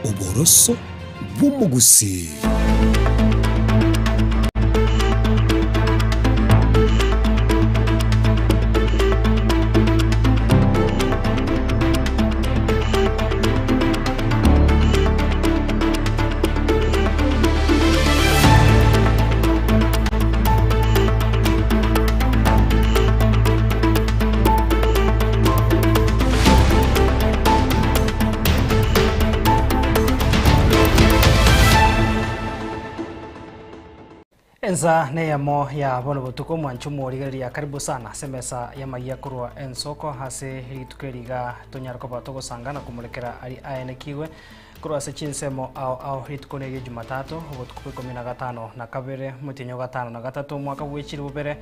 Oboroso bw'omogusii. Ensa neyemo ya bono botuko mwanche omorigereria karibu sana ase emesa y'amayia korwa ensoko ase rituko eri iga tonyare koba togosanga na komorekera ari aenekigwe korwa ase chinsemo ao ao rituko neria Jumatatu obotuko bwa ikomi na gatano na kabere omotienyi o gatano na gatato omwaka bwechiri bobere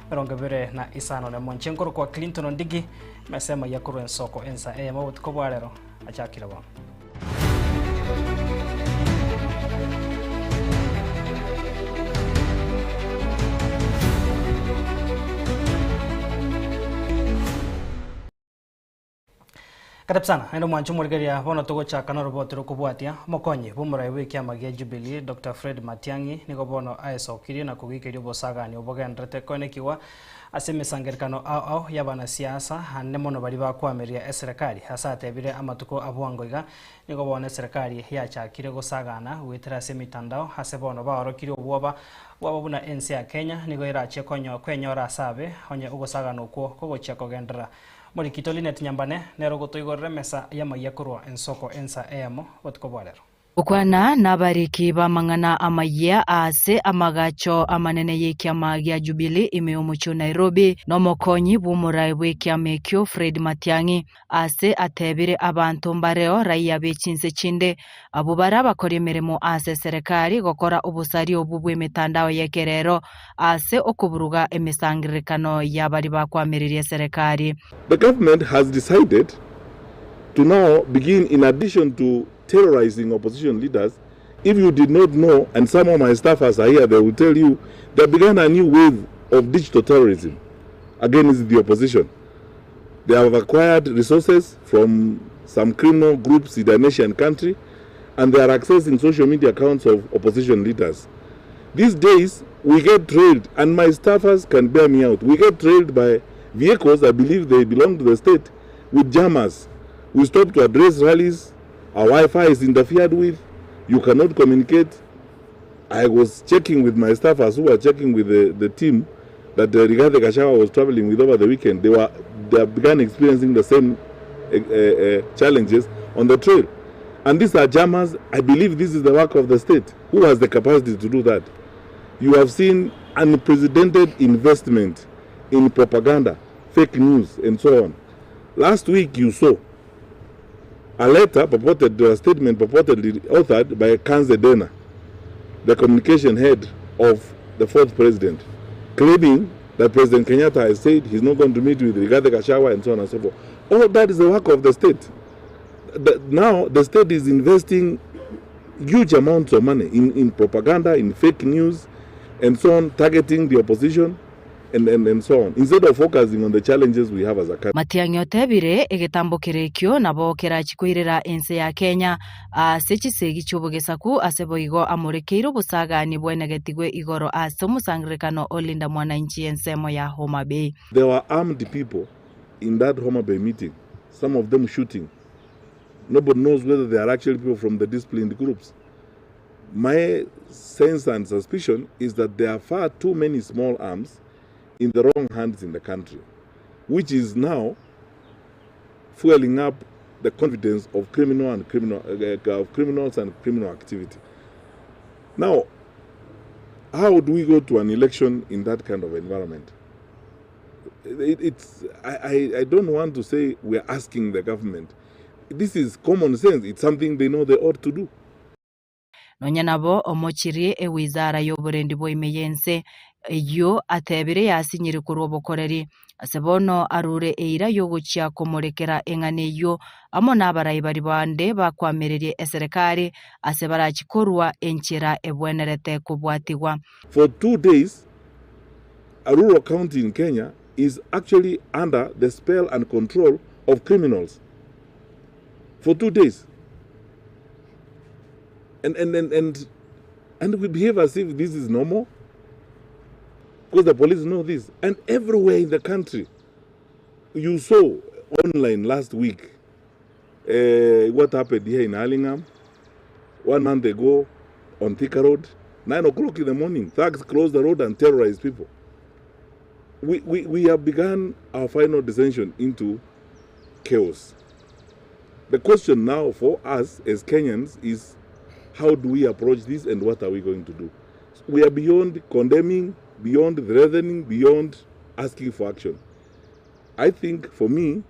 Emerongo ebere na isano nemo. Inche nkorokwa Clinton Ondigi, emesa emayia korwa ensoko ensa eyemo obotuko bwa rero achakire bono. Karibu sana naende omwanche omorigereria bono togochaka noroboti rokobwatia omokonyi bw'omorai bw'ekiama gia Jubilee Doctor Fred Matiang'i nigo bono aesokirie na kogikeria obosagani obogenderete koenekigwa ase emesangerekano ao ao y'abanasiasa ande mono baria bakoamereria eserekari ase atebire amatuko abwango iga nigo bono eserekari yachakire gosagana goetera ase emitandao ase bono baorokirie obwoba bwabo buna ense ya Kenya nigo erachie kwenyora ase abe onye ogosagana okwo kogochia kogenderera Morikito Linet Nyambane nere ogotoigorera emesa y'amayia korwa ensoko ensa eyemo botuko bwa rero. Gokwana nabariki b'amang'ana amayia aase amagacho amanene y'ekiama gia Jubilee ime y'omochie o Nairobi, nomokonyi bw'omoraai bw'ekiama ekio Fred Matiang'i, aase atebire abanto mbareo raia be chinse chinde abwo bare abakori emeremo aase eserekari gokora obosari obwo bw'emetandao y'ekerero ase okoburuga emesangererekano y'abaria bakoamereria eserekari. The government has decided to now begin in addition to terrorizing opposition leaders, if you did not know and some of my staffers are here they will tell you they began a new wave of digital terrorism against the opposition. They have acquired resources from some criminal groups in an Asian country and they are accessing social media accounts of opposition leaders. These days we get trailed and my staffers can bear me out. We get trailed by vehicles, I believe they belong to the state, with jammers. We stop to address rallies, our Wi-Fi is interfered with, you cannot communicate. I was checking with my staffers who were checking with the, the team that uh, Rigathi Gachagua was traveling with over the weekend. They were they began experiencing the same uh, uh, challenges on the trail. And these are jammers. I believe this is the work of the state. Who has the capacity to do that? You have seen unprecedented investment in propaganda, fake news, and so on. Last week you saw a letter purported, a statement purportedly authored by Kanze Dena, the communication head of the fourth president, claiming that President Kenyatta has said he's not going to meet with Rigathi Gachagua and so on and so forth. All that is the work of the state. The, now the state is investing huge amounts of money in, in propaganda, in fake news, and so on, targeting the opposition and, and, and so on, instead of focusing on the challenges we have as a country. Matiang'i otebire, Egetambo kere ekio nabo kerachie koirera ense ya Kenya ase chisegi chi'obogesaku ase boigo amorekeire obosagani bwenegetigwe igoro ase omosangererekano o Linda Mwananchi ensemo ya Homa Bay. There were armed people in that Homa Bay meeting, some of them shooting. Nobody knows whether they are actually people from the disciplined groups. My sense and suspicion is that there are far too many small arms in the wrong hands in the country, which is now fueling up the confidence of criminal and criminal uh, of criminals and criminal activity. Now, how do we go to an election in that kind of environment? It, it's I, I, I don't want to say we're asking the government. This is common sense. It's something they know they ought to do. Nonya nabo omochirie ewizara y'oborendi bwa ime y'ense, eyio atebire yasinyire korwa obokoreri, ase bono arure eira y'ogochia komorekera eng'ana eyio amo nabarai baria bande bakoamereria eserekari ase barachie korua enchera ebwenerete kobwatigwa. For 2 days, a rural county in Kenya is actually under the spell and control of criminals. For 2 days. And, and, and, and, and we behave as if this is normal because the police know this. And everywhere in the country, you saw online last week what happened here in Hurlingham 1 month ago on Thika Road, 9 o'clock in the morning. Thugs closed the road and terrorized people. We have begun our final descension into chaos. The question now for us as Kenyans is, how do we approach this and what are we going to do? We are beyond condemning, beyond threatening, beyond asking for action. I think for me,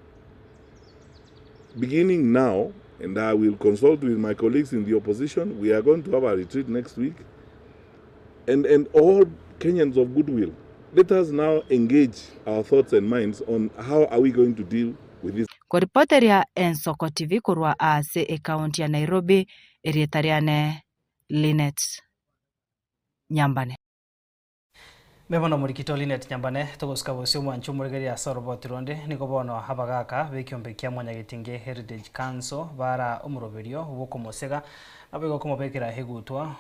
beginning now, and I will consult with my colleagues in the opposition, we are going to have a retreat next week, and all Kenyans of goodwill, let us now engage our thoughts and minds on how are we going to deal with this. Koripoteria Ensoko TV korwa ase ekaunti ya Nairobi, erieta riane Linet Nyambane. Mebono morikito Linet Nyambane togosika bosio omwancho omorigereria ase oroboti ronde nigo bono abagaka b'ekiombe kia Mwanyagetinge Heritage Council bara omoroberio bw'okomosega nabo igo komobekera egutwa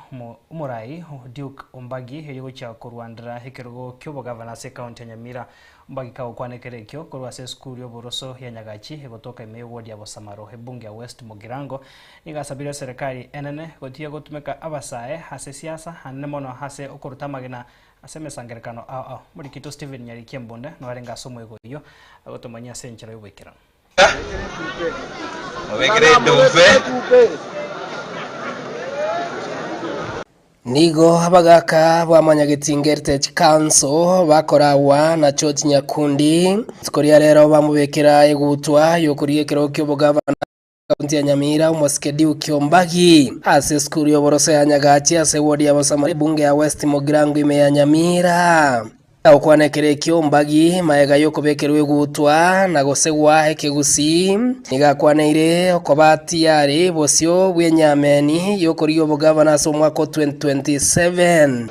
omorai Duke Ombagi erio gochia korwandera ekerogo kia obogavana ase ekaunti ya Nyamira. Ombagi kagokwanekera ekio korwa ase esukuru ya oboroso ya Nyagachi egotoka ime eward ya Bosamaro ebunge ya West Mugirango nigo asabire serikali enene gotiga gotumeka abasae ase siasa anene mono ase okoruta amagena ase emesangerekano ao ao. Morikito Stephen Nyarikia Mbunde noarenge ase omoigo oyio agotomanyia ase enchera ya oboikeranu. Nigo abagaka ba Mwanyagetinge Heritage Council bakoragwa na George Nyakundi rituko ria rero bamubekera egutwa yokoria ekero kia obogavana kaunti ya Nyamira omosike Duke Ombagi ase esukuru ya oboroso ya Nyagachi ase eward ya Bosamaro ebunge ya West Mugirango ime ya Nyamira. Okwanekera ekio Ombagi maega yokobekerwa egutwa na gosegwa ekegusi nigakwaneire okoba tiari bosio bwa enyameni yokoria obogavana ase omwaka o 2027.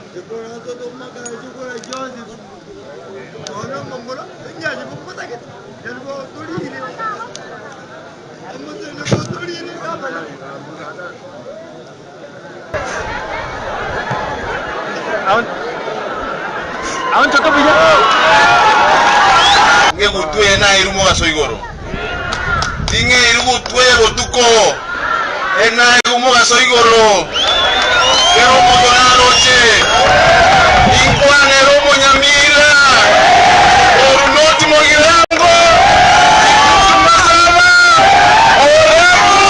Ngegutwe na irumo gaso igoro. Tinge irugutwe botuko. Ena irumo gaso igoro. Kero motoraroche. Inkwanero monyamira. Orunoti mogirango. Masaba. Oramu.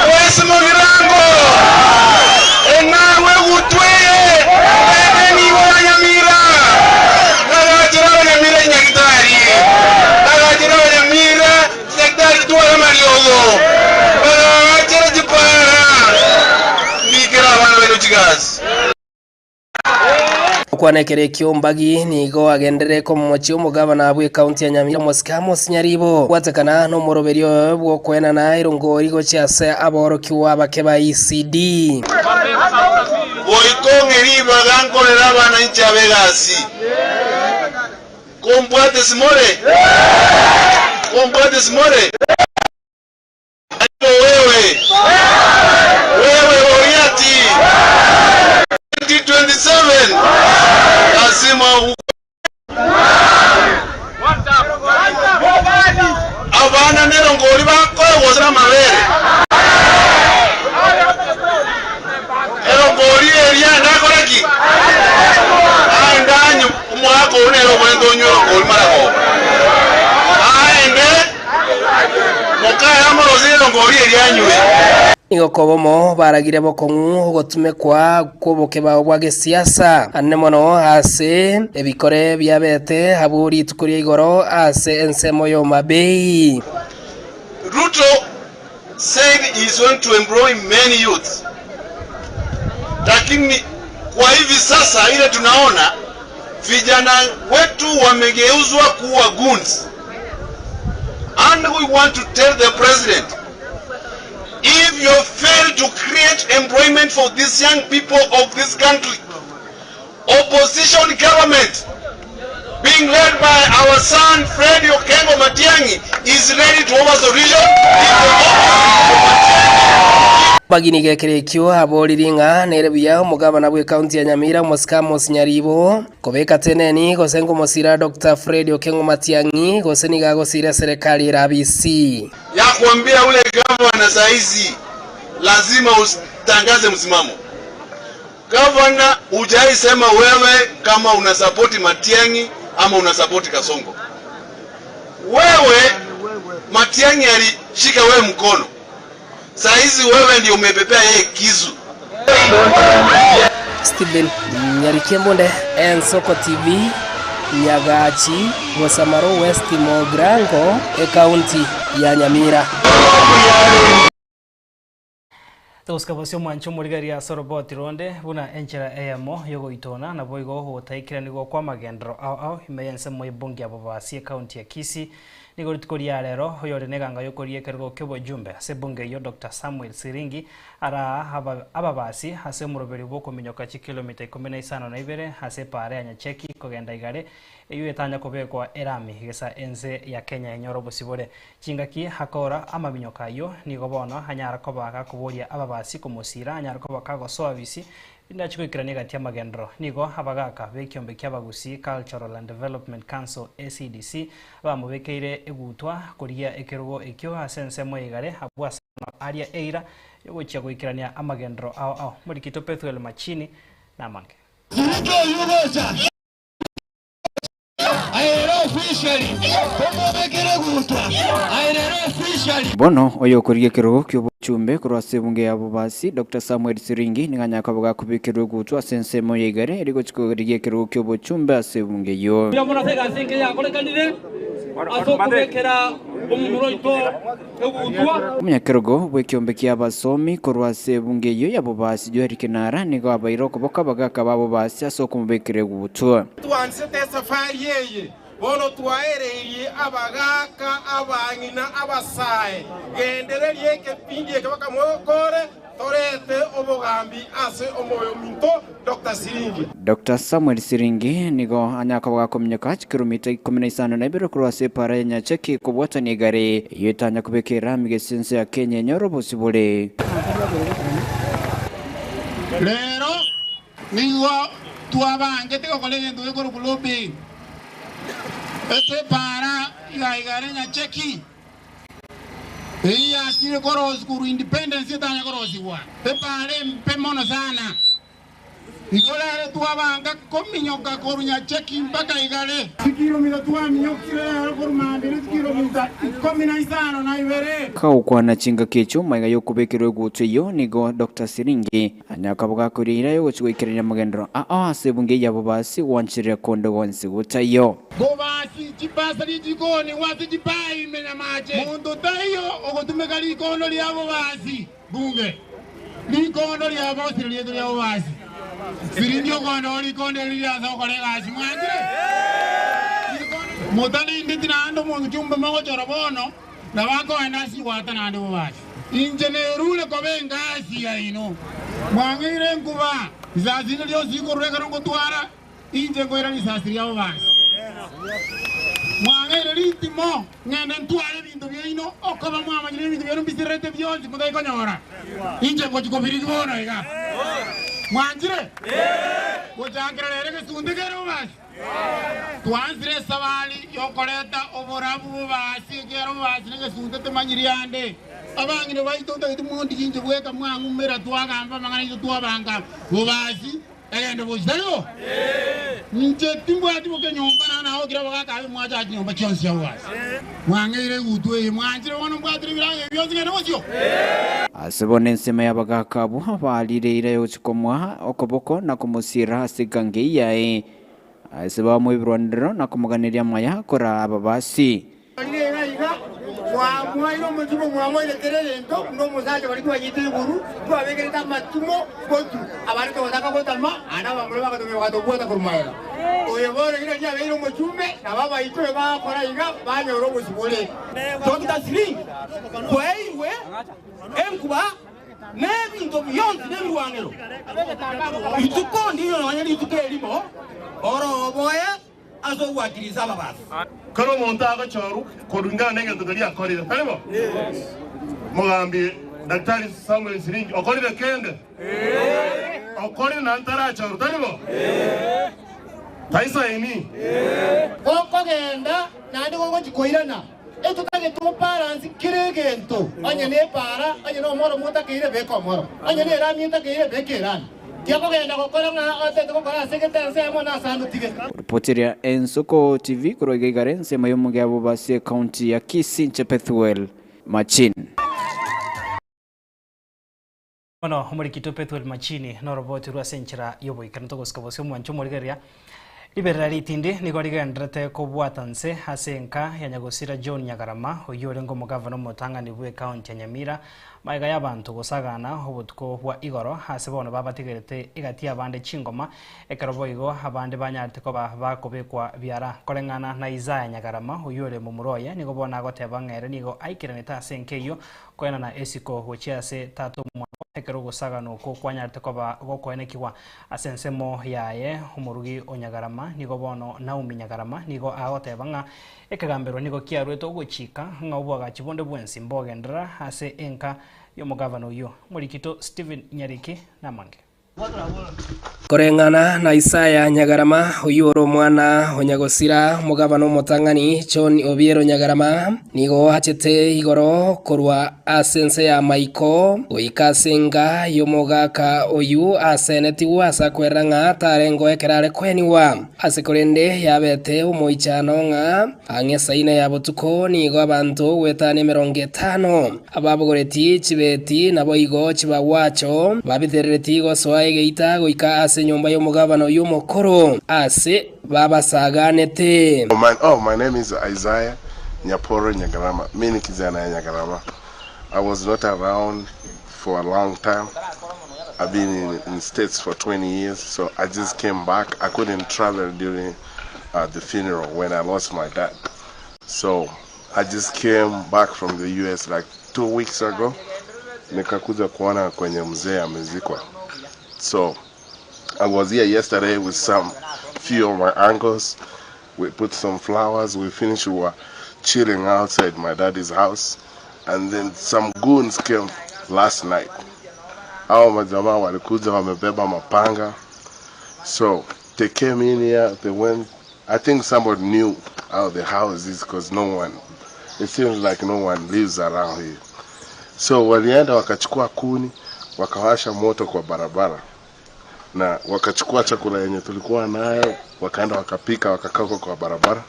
Wesi mogirango. Ena wegutwe. Ene wa Nyamira. Nagachira wa Nyamira nyagitari. Nagachira wa Nyamira nyagitari tuwa mariogo. Nagachira jipara. Mbikira abana beno chigasi. Okwanekera ekio Ombagi nigo agendere komomochia omogavana bwa ekaunti ya Nyamira omosike Amos Nyaribo gwatekana n'omoroberio bw'okwenana erongori gochia ase aborokiwa abake ba ECD. Goikong'eri bagankorera abananchi abegasi. Kombwate simore. Kombwate simore. Wewe. Wewe Goliati. 2027. Lazima abana nerongori bakoegosera amabere. Erongori eria ndakoraki. Aende anyu omwaka oyo nere obwenerete onywe erongori maragoba. Aende mokaya amorosie erongori eria anywe. Nigo kobomo baragire bokong'u ogotumekwa kwa oboke bao bwa gesiasa anene mono ase ebikore biabete abwo rituko ria igoro ase ensemo ya Homa Bay. Ruto said he is going to employ many youths. Lakini kwa hivi sasa ile tunaona vijana wetu wamegeuzwa kuwa goons. And we want to tell the president, if you fail to create employment for these young people of this country, opposition government being led by our son Fred Okengo Matiang'i is ready to overthrow the region. Bagini gekero ekio aboririe ng'a nere buya omogabana bw'ecounty ya Nyamira Omosike Amos Nyaribo kobeka teneni gose ngomosira Doctor Fred Okeng'o Matiang'i gose nigo agosira eserekari ere abisi. Ya kuambia ule gavana saizi lazima utangaze msimamo. Gavana, hujai sema wewe kama unasapoti Matiang'i ama unasapoti Kasongo. Wewe Matiang'i alishika wewe mkono, saizi wewe ndio umepepea yeye kisu. Stephen Nyarikembunde, Ensoko TV, Nyagachi, Bosamaro West Mogrango, Ekaunti ya Nyamira. Togosika bosio omwancho omorigereria ase oroboti ronde buna enchera eyemo yogoitona naboigo ogotaikeraniwa kwa amagenderero ao ao ime y'ensemo y'ebunge ya Bobasi ecounty ya Kisii. Nigo rituko ria rero oyore neganga yokoria ekerogo ki'obojumbe ase ebunge eyio Doctor Samuel Siringi araa ababasi ase omoroberi bw'okominyoka chikilomita ikomi na isano na ibere ase epaara ya Nyacheki kogenda Igare eyio etanya kobekwa erami gesa ense ya Kenya enyore obosibore. Chingaki akora amaminyoka ayio, nigo bono anyara koba gakoboria ababasi komosiira, anyare koba kagosoa bisi, rinde achie goikerania egati y'amagenderero. Nigo abagaaka b'ekiombe ki'Abagusii Cultural and Development Council, ACDC, bamobekeire egutwa korigia ekerogo ekio ase ensemo ya igare abwo ase bono aria eira yogochia goikerania amagenderero ao ao. Morikito Pethuel Machini namange. Sirika oyio gocha. Bono oyokorigia ekerogo ki'obochumbe korwa ase ebunge ya Bobasi, Doctor Samuel Siringi, nigo anyare koba gakobekerwa egutwa ase ensemo ya igare erio gochia korigia ekerogo ki'obochumbe ase ebunge eyio. Mbuya mono ase egasi enke yakorekanire ase okobekera omomura oito egutwa. Omonyakerogo bw'ekiombe ki'abasomi korwa ase ebunge eyio ya Bobasi, Joel Kinara, nigo abaire okoboko abagaaka ba Bobasi ase okomobekera egutwa. Twansete esafari eye, bono twaereirie abagaaka, abang'ina, abasae. Gendereria ekepindi eke bakamokore, torete obogambi ase omoyo ominto Doctor Siringi. Doctor Samuel Siringi nigo anyare koba gakominyoka chikiromita ikomi na isano na ibere korwa ase epaara ya Nyacheki kobwatania egari eyio etanya kobeka erami gese ense ya Kenya enyore obosibore. Rero Nigo twabangete gokora egento gekorokwa lobbying ase epaara iga igare Nyacheki, eyio yasire korosia korwa independence etanya korosigwa. Epaara embe mono sana. Igo rero twabanga kominyoka korwa Nyacheki mpaka Igare. Chikilomita twaminyokire rero korwa mambia ne chikilomita ikomi na isano na ibere. Kagokwana chingaki echio magega y'okobekerwa egutwa eyio, nigo Doctor Siringi Anyakabo gakoria eira y'ogochia goikerania amagenderero ao ase ebunge y'ababasi gwancherera konde gwonsi gotaiyo. Kobasi chibasa richikoni gwase chipae ime namache. Monto taiyo ogotumeka rikondo ria bobasi bunge, rikondo ria bosire rieto ria bobasi. Sirindi okoenda o rikondo eri riria ase gokora egasi mwanchire. Motarindeti naende omonto chumbe mogochora bono. Nabo akoenda ase igwata naende bobasi. Inche nerure koba engasi yaino. Mwang'eire enkuba, risasi rinde rionsi rikorwa ekero ngotwara, inche nkoira risasi ria bobasi. Mwang'eire ritimo, ng'ende ntware ebinto biaino, okoba mwamanyire ebinto biaino mbisirerete bionsi motari konyora, inche ngochia kobirigia bono iga. Mwanchire? Gochakera rero egesunte kere bobasi. Twansire esabari y'okoreta oborabu bobasi, ekiagera obobasi negesunte temanyiri ande. Abang'ina baito ntagete montige inche bweka mwang'umera twagamba amang'ana aito twabanga bobasi egende bochia tari bo? Inche timbwati boke nyomba naende nagokire abagaka abe mwachache chinyomba chionsi chia bobasi. Mwang'eire egutwa eye mwanchire bono mbwatire ebirango ebi bionsi ngende bosio? Ase bono ensemo y'abagaaka abwo baarire eira y'ogochia komoa okoboko na komosiira ase eganga yaye. Ase bamoa ebirwanero na komoganeria amaya koraa ababasi. Riire iga iga, mwamoeire omochiko, mwamoeire kera egento, buna omosacha baria twanyete iguru, twabekerete amatimo gotu, abande togotaka gotama, naende abamura bagatomia bagatobwata korwa magega. Oyo bono rirorio abeire omochumbe, nabo abaitoe bagakora iga, banyora obosibore. Doctor Siringi kwaeirwe enkuba na ebinto bionsi nebirwanero, rituko ndiro nonya rituko erimo oroboe ase ogwakirisa ababasi. Kera omonto agochorwa koringana negento keria akorire, tari bo? Mogambi Daktari Samuel Siringi okorire kende? Okorire na ntarachorwa, tari bo? Taisaini? Gokogenda naende gogochia koirana, etotagete obalansi kera egento, onye nepaara, onye nomoro motakeire, beka omoro, onye nerami etakeire, beka erami. Tiakogenda gokora ng'a otete gokora ase egete ensemo na ase ande otige. Ripoteria Ensoko TV korwa iga igare ensemo y'omogia bobasi ekaunti ya Kisii inche Pethuel Machin. Bono omorikito Pethuel Machini noroboti rwe ase enchera y'oboikeranu togosika bosio omwancho omorigereria. Riberera ritindi nigo rigendererete kobwata nse ase enka ya nyagosira John Nyagarama oyio orenge omogavana omotang'ani bw'ecounty ya Nyamira Magega y'abanto gosagana obotuko bwa igoro, ase bono babatigerete egati y'abande chingoma, ekero boigo abande banyarete koba bakobekwa biara. Koreng'ana na Isaya Nyagarama, oyio ore momura oye, nigo bono agoteba ng'a ere nigo aikeranete ase enka eyio koenana esiko gochia ase tata omwabo, ekero ogosagana okwo kwanyarete koba gokoenekigwa ase ensemo yaye. Omorugi o Nyagarama, nigo bono Naomi Nyagarama, nigo agoteba ng'a Ekegambero nigo kiaruete ogochika ng'a oboagachi bonde bwensi mbogenderera ase enka y'omogavana oyio. Omorikito Stephen Nyariki namange. Koreng'ana na Isaya Nyagarama, oyio ore omwana o Nyagosira, omogavana omotang'ani John Obiero Nyagarama, nigo achete igoro korwa ase ense ya Maiko goika ase enka y'omogaka oyio asenetigwe ase akwerera ng'a tarengeo ekero are koenigwa. Ase korende yabete omoichano ng'a ang'e saina ya botuko nigo abanto goetania emerongo etano, ababogoretie chibeti naboigo chibagwacho, babiterereti gosoa egeita goika ase enyomba y'omogabana oyio omokoro, aase babasaganete. Oh my, oh, my name is Isaiah Nyaporo Nyagarama, mimi kijana ya Nyagarama. I was not around for a long time. I've been in, in States for 20 years, so I just came back. I couldn't travel during the funeral when I lost my dad. So I just came back from the US like 2 weeks ago. Nikakuja kuona kwenye mzee amezikwa. So I was here yesterday with some few of my uncles. We put some flowers. We finished. We were chilling outside my daddy's house, and then some goons came last night. Hao majamaa walikuja wamebeba mapanga. So they came in here. They went. I think somebody knew how the house is because no one. It seems like no one lives around here. So walienda wakachukua kuni, wakawasha moto kwa barabara na wakachukua chakula yenye tulikuwa nayo, wakaenda wakapika, wakakaa huko kwa barabara.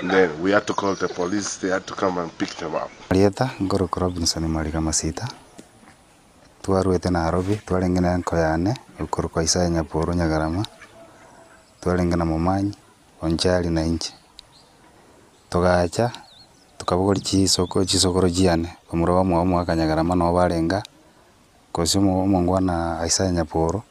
Then we had to call the police, they had to come and pick them up. Marieta ngorokwa Robinson Mariga Masita twarwete Nairobi twarenge na enko yane okorokwa Isaya Nyaporo Nyagarama twarenge na Momanyi Onchari na inche. Togacha tokabogoria chisoko chisokoro chiane omoro bamwabo omogaka Nyagarama nabo barenga gose omongwana Isaya Nyaporo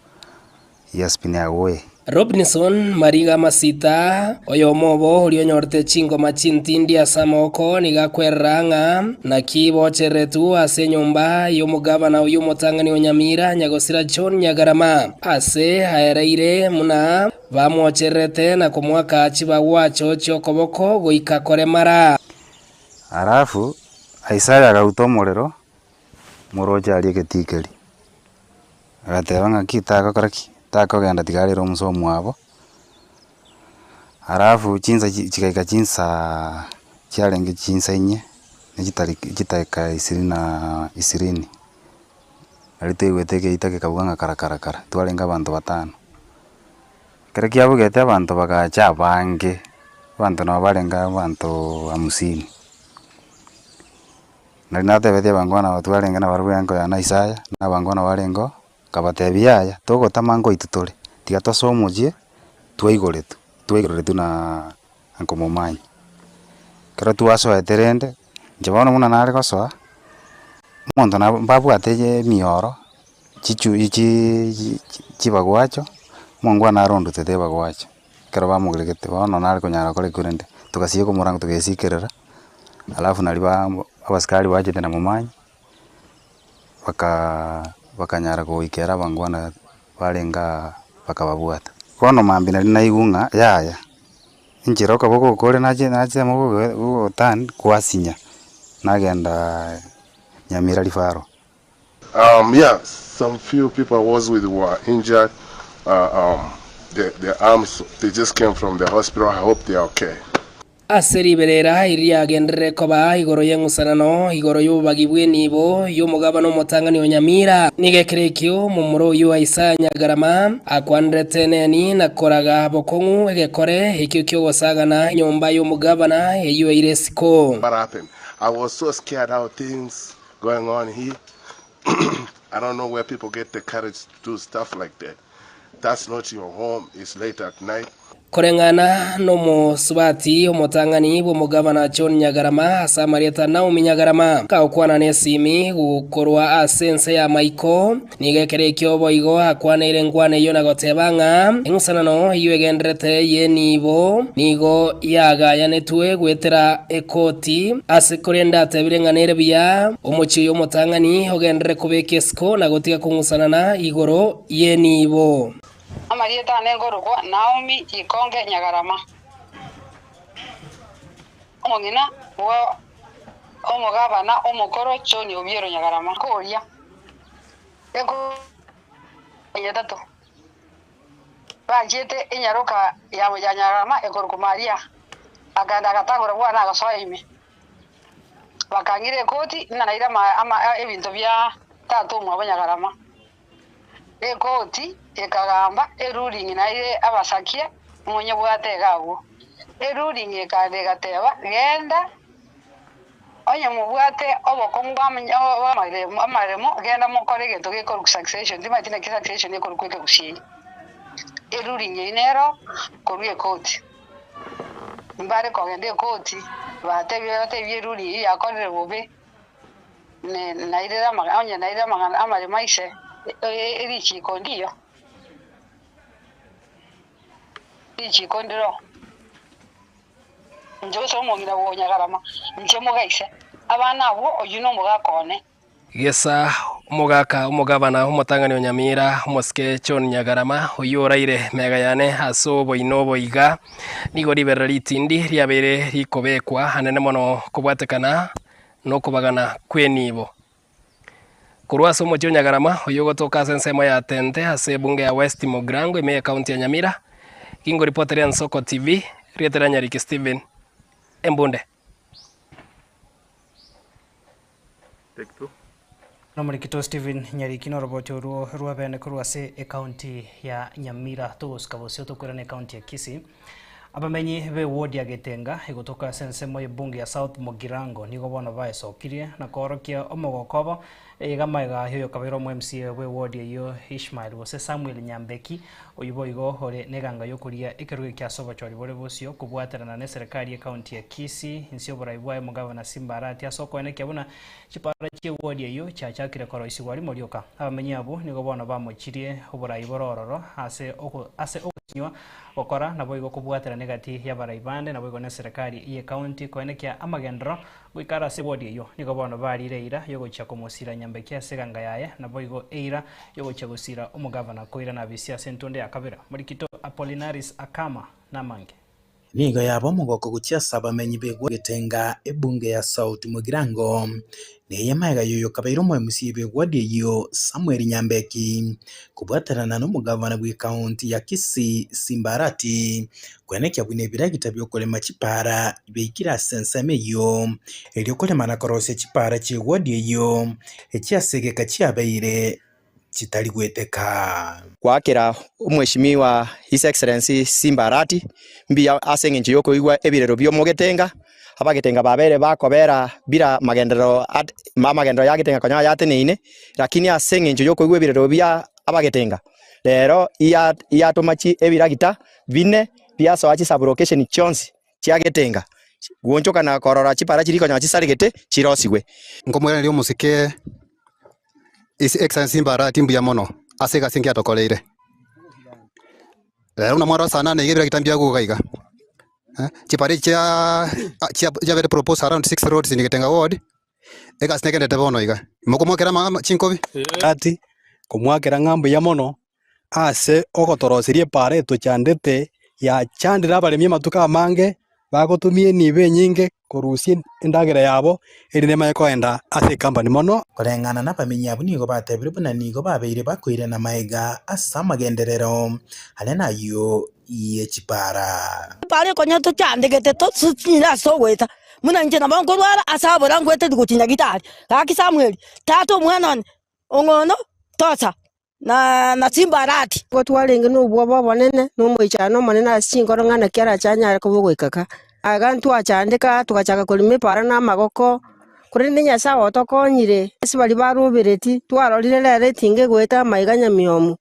he has been away. Robinson Mariga Masita, oyomo obo oria onyorete chingoma chintindi ase amaboko, nigo akwerera ng'a naki bochereretwe ase enyomba y'omogavana oyio omotang'ani o Nyamira, Nyagosira John Nyagarama, ase aereire buna bamwochererete na komoaka chibagwacho chi'okoboko goika koremara. Alafu Isaya agauta omorero moroche aria egetikeri, agateba ng'aki tagokora ki? Takogenda tiga arere omusa omwabo, alafu chinsa chigaika chinsaaa chiarenge chinsa inye, na chitariki chidakika ishirini na ishirini, aria twaigwete egeita gekabuga ng'a kara kara kara, twarenge abanto batano. Ekero kiabugete abanto bagacha abange, abanto nabo barenge abanto hamsini. Nari natebetie abangwana aba twarenge nabarabwo enko yane Isaya, na abangwana barengeo, nkabatebia yaya, togotama nkoitwa tore, tiga tosoe omochie, twaigoretwe, twaigoreretwe na uncle Momanyi. Ekero twasoete rende, inche bono buna nare gosoa, omonto nabo mbabwate emioro, chichu chiii chibagwacho, omongwana arondutete ebagwacho, ekero bamogeregete bono nare konyara gokora ekio rende, togasieka omorango togesikerera, alafu naria ba abasikari bachete na Momanyi, bakaa bakanyara goikera abangwana barenge aa bakababwata. Bono mambia nari naigwa ng'a yaya, enchera okoboko okore nache nachemo gogotan kwasinya, nagenda Nyamira referral. Um, yeah, some few people I was with were injured. Uh, um, their, their arms, they just came from the hospital. I hope they are okay. Ase riberera eri riagenderere koba igoro y'eng'usanano, igoro y'obobagi bw'enibo y'omogabana omotang'ani o Nyamira. Nigo ekero ekio momura oyio Isaya Nyagarama akwanerete neni na koraga bokong'u egekore ekio ki'ogosagana enyomba y'omogabana eyio eire isiko. What happened? I was so scared how things going on here. I don't know where people get the courage to do stuff like that. That's not your home, it's late at night. Koreng'ana nomosubati omotang'ani bw'omogabana John Nyagarama ase amarieta Naomi Nyagarama, kagokwana nesimi korwa ase ense y'amaiko, nigo ekero ekio boigo akwaneire enkwana eyio na goteba ng'a eng'usanano eyio egendererete y'enibo nigo yagayanetwe goetera ekoti ase korende atebire ng'a nere buya omochie oyo omotang'ani ogenderere kobeka esiko na gotiga kong'usanana igoro y'enibo. Amarieta ane nkorokwa Naomi Ikonge Nyagarama, omong'ina bwa omogabana omokoro John Obiero Nyagarama. Koria enkonya etato banchiete enyaroka ya Nyagarama ekorokwa Maria, akaenda agatagora bwana agasoa ime. Bakang'ira ekoti ng'a naire ebinto bia tata omwabo Nyagarama. Ekoti ekagamba eruling naire abasakia monyebwate iga agwo. Eruling ekaenda egateba, Genda, onye mobwate obokong'u bwa amaremo, genda mokore egento gekorokwa succession, timanyeti naki succession ekorokwa ekegusii. Eruling eyio nero korwa ekoti. Mbare kogenda ekoti, batebie batebie eruling eyio yakorire bobe. Nairire amang'ana, onye nairire amang'ana amaremo aise, erichiiko ndiyo, richiiko ndiro. Inche gose omong'ina bw'onyagarama, inche mogaise, abana abwo, oyio nomogaka one. Gesa omogaka omogabana omotang'ani o Nyamira, omosike John Nyagarama, oyio oraire mega yane ase oboina obo iga, nigo riberera ritindi riabeire rikobekwa anene mono kobwatekana nokobagana kw'enibo. Korwa ase omochie o Nyagarama, oyio ogotoka ase ensemo ya Tente ase ebunge ya West Mugirango ime y'ecounty ya Nyamira, gingoripoteria Nsoko TV, rieta ria Nyariki Stephen Embunde. Nomorikito Stephen Nyariki noroboti orwo rwabene korwa ase ecounty ya Nyamira togosika bosio tokoirana ecounty ya Kisii. Abamenyi b'ewodi ya Getenga egotoka ase ensemo y'ebunge ya South Mugirango nigo bono baesokirie na koorokia omogoko obo iga magega y'oyokabeire omo MCA bw'ewodi eyio Ishmael gose Samuel Nyambeki oyio boigo ore neganga y'okoria ekerogo ekia ase obochori bore bosio kobwaterana neserekari y'ecounty ya Kisii inse y'oborai bwaye omogavana Simba Arati ase okoenekia buna Chipara chi'ewodi eyio chiachakire koroisigwa rimo rioka. Abamenyi abwo nigo bono bamochirie oborai bore ororo ase ase ogosinywa gokora naboigo kobwaterana egati y'abarai bande naboigo neserekari y'ecounty koenekia amagenderero goika are ase ewodi eyio. Nigo bono barire eira y'ogochia komosira Nyambeki ase eganga yaye naboigo eira y'ogochia gosira omogavana koirana abisi ase entonde ya kabere. Morikito Apollinaris Akama namange. Nigo yaba omogoko gochia ase abamenyi b'egetenga ebunge ya South Mugirango, na eye magega y'oyo okabeire omoemusia bw'ewadi eyio Samuel Nyambeki, kobwaterana nomogavana bw'ecounty ya Kisii Simba Arati, koenekia buna ebiragita biokorema chipara biaikire ase ensemo eyio, erio korema na korosia chipara chi'ewadi eyio echi ase egeka chiabeire. chitari gweteka. Goakera Omweshimiwa His Excellency Simba Arati mbuya ase eng'encho y'okoigwa ebirero bi'omogetenga, abagetenga babere bakobera bila magenderero at amagenderero ya getenga konya yateneine, lakini ase eng'encho y'okoigwa ebirero bia abagetenga, rero iya iyatoma chi ebiragita bine biasoa chisublocation chionsi chia getenga, gwonchoka na korora chipara chiria konya chisaregete chirosigwe. Nkomoiraneria omosike His Excellency Mbarati mbuya mono ase egasi engiya atokoreire. Rero buna mwarora sana niga ebiragita mbiaguga iga. Chipara echi chia chiabete proposed around six roads in Getenga ward, egasi negenderete bono iga. Mokomwakera chinkobi? Ati, komwakera ng'a mbuya mono ase ogotoroseria epaara etochandete, yachandire abaremi amatuko amange, bagotumia enibo enyinge. korusia endagera yabo erinde emanye kogenda ase ecompany mono. Koreng'ana nabamenyi abwo nigo batebire buna nigo babeire bakoirana magega ase amagenderero aria nayio ye chipara. Bare konya tochandegete tosinyire ase ogoeta, buna inche nabo nkorwara ase abora ngoeteri gochia nyagitari. Gaki Samweli, tata omwana one, ong'ono tosa na na chimbarati. Nigo twarenge nobwoba obonene, na omoichano omonene ase chinkoro ng'a naki arache anyare koba ogoika kaa. Iga ntwachandeka, togachaka korema epaara na amagoko, korende Nyasae otokonyire, ase baria barobereti, twarorire rero etinga egoeta amaiga nyamiomu.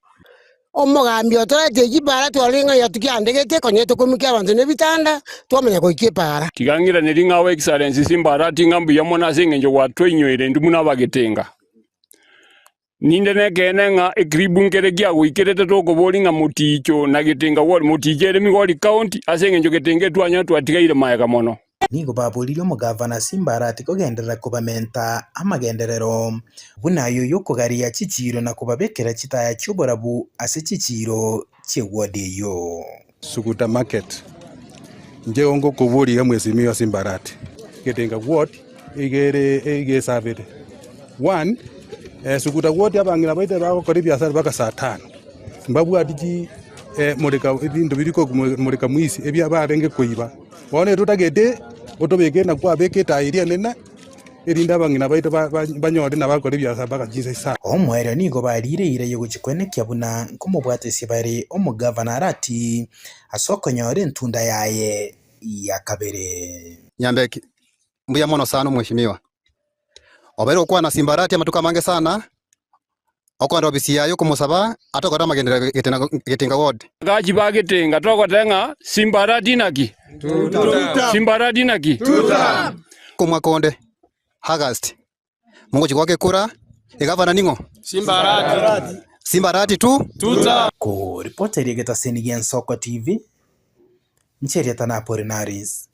Omogambi otoretie chipara twarorire ng'a yatukiandegete, konya tokoimokia abanto nebitanda, twamanya goika epara. Tiga ng'iranerie ng'a awe Excellency Simbarati ng'a mbuya mono ase engencho gwatwainyoire intwe buna abagetenga. Ninde nekeene ng'a ekiribu nkere kiagoikerete tokoboria ng'a moticho na getenga ward, moticho ere Migori County ase engencho getenga etwanyora twatigaire maega mono. Nigo baboririe omogavana Simbarati kogenderera kobamenta amagenderero buna ayo y'okogaria chichiiro na kobabekera chitaya chi'oborabu ase chichiiro chi'eward eyio. Suguta Market, Inche igo ngokoboria iga Mheshimiwa Simbarati, Getenga Ward iga ere iga esabete. One, Suguta Ward abang'ina baito bagokora ebiasara mpaka saa tano, mbabwati chi moreka ebinto biria moreka mwizi ebia barenge koiba. Bono etotagete otobeke na kwabeka etaya eria enene erinde abang'ina baito banyore nabakora ebiasara mpaka chinsa isano. Omoerio nigo bariire eira y'ogochia kwenekia buna nkomobwatesia bare omogavana Arati ase okonyora entunda yaye ya kabere. Nyambeki, Mbuya mono sana omweshimiwa. Obeire gokwana Simbarati amatuko amange sana, Okoenda ofisi yaye okomosaba atokore amagenderero Getenga Ward. Agachi ba Getenga togote ng'a Simbarati naki? Simbarati naki? Omwaka onde, August, mogochia goaka ekura, egavana ning'o? Simbarati tu. Koripota eria egetaseni gi'Ensoko TV, inche erieta na Apolinaris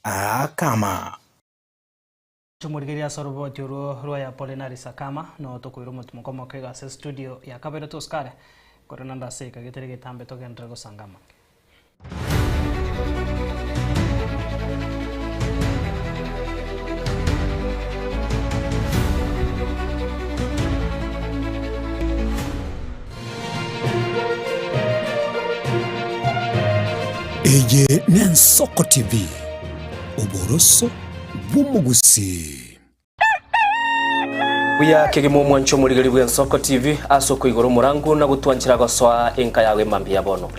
Akama. Tumorigererie ase oroboti orwo rwa Apolinari Sakama, no tokoira omotimoko omoke iga ase studio ya kabere tosikare, korende naende ase eka getari getambe togenderere gosanga amange. Eye n'Ensoko TV, oboroso bw'omogusii. Buya kegima omwancho omorigeri bw'Ensoko TV ase okoigora omorango na gotwanchera gosoa enka yago emambia ya bono.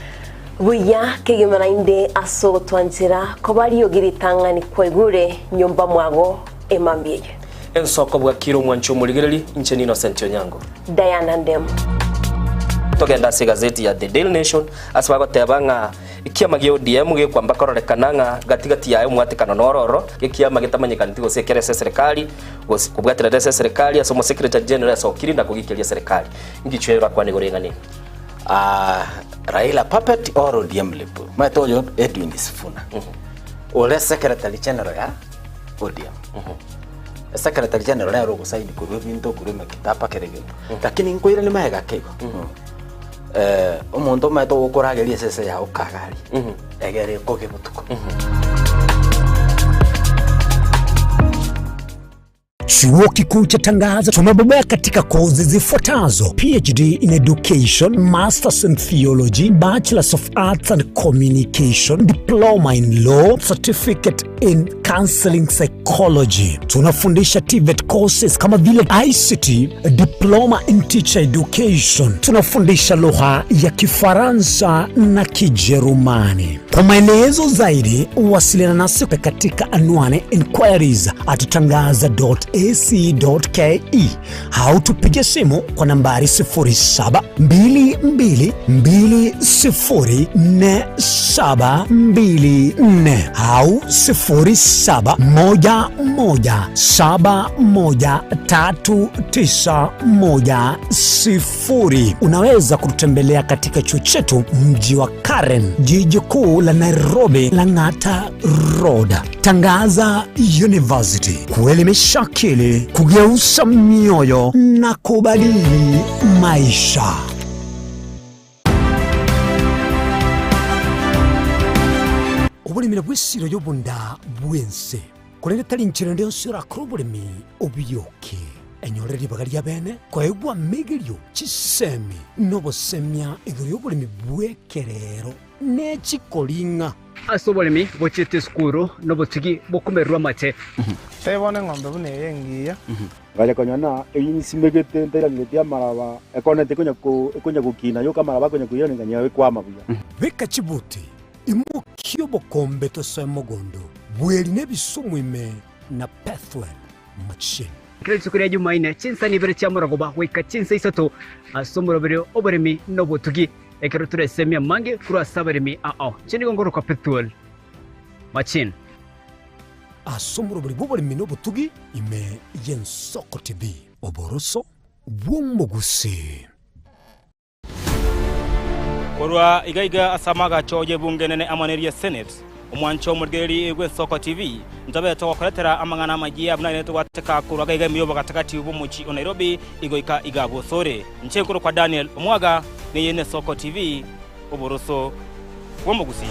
Buya kegima naende ase ogotwanchera koba riogi ritang'ani kwaigure nyomba mwago emambia eye. Ensoko bwakire omwancho omorigereri, inche n'Innocent Onyango. Diana Ndemo. Togende ase egazeti ya The Daily Nation ase bagoteba ng'a Ekiama gia ODM gekwamba kororekana ng'a gati gati yaye omwatekano noro oro, ekiama getamanyekaneti gose ekere ase eserekari, gose kobwaterera ase eserekari ase omosekretary general asokiri na kogikeria eserekari. Ngichwe orakwane igoro y'eng'ana eye. Ah, Raila puppet or ODM lip. Maete oyo Edwin Sifuna. Ore secretary general ya ODM. Secretary general nere ogosaini korwa ebinto korwa emekitaba kera egento. Lakini nkoirani magega ake igo. Omonto omanyete ogokorageria esese yao kagaria, egere ekoge botuko. Chuo Kikuu cha Tangaza tumebobea katika kozi zifuatazo: PhD in Education, Masters in Theology, Bachelors of Arts and Communication, Diploma in Law, Certificate in Counseling Psychology. Tunafundisha TVET courses kama vile ICT, Diploma in Teacher Education. Tunafundisha lugha ya Kifaransa na Kijerumani. Kwa maelezo zaidi, wasiliana nasi katika anwani inquiries at tangaza.ac.ke au tupige simu kwa nambari 0722204724 au 0711713910. Unaweza kututembelea katika chuo chetu mji wa Karen, jiji kuu la Nairobi, Lang'ata Road. Tangaza University, kuelimisha akili, kugeuza mioyo na kubadili maisha. Oboremi nabwo esiro y'obonda bw'ense, korende tari nchera ende yonsi orakore oboremi obioke. Enyore ribaga ri'abeene koegwa amegerio, chisemi, na obosemia igoro y'oboremi bw'ekerero ne chikoring'a. Ase oboremi bochiete esukuru nobotugi bokomererwa amate. Tebia bono eng'ombe buna eye engiya. Ngacha konyora ng'a eyio nsimegete ntairaneretie amaraba, ekoneti ekonya ko ekonya gokina yoka amaraba akonya koirana nganyora ekwama buya. Beka chibuti, imokia obokombe tosoe mogondo, bweri na ebisumu ime na Pethuel machine. Kera rituko ria Jumaine, chinsani ibere chia morogoba goika chinsa isato ase omoroberi oboremi na obotugi, ekero toresemie amange korwa ase abaremi ao. Inche nigo ngorokwa Pethuel Machine. Ase omoroberi bw'oboremi na obotugi ime y'Ensoko TV, oboroso bw'omogusii. Korwa iga iga ase amagacho y'ebunge enene amo neria Senate, omwancho omorigereria bw'Ensoko TV, ntobe togokoretera amang'ana amayia buna ere togwateka korwa iga iga ime y'obogatagati bw'omochie o Nairobi igoika iga bosore. Inche nkorokwa Daniel Omwaga, neye n'Esoko TV, oboroso bw'omogusii.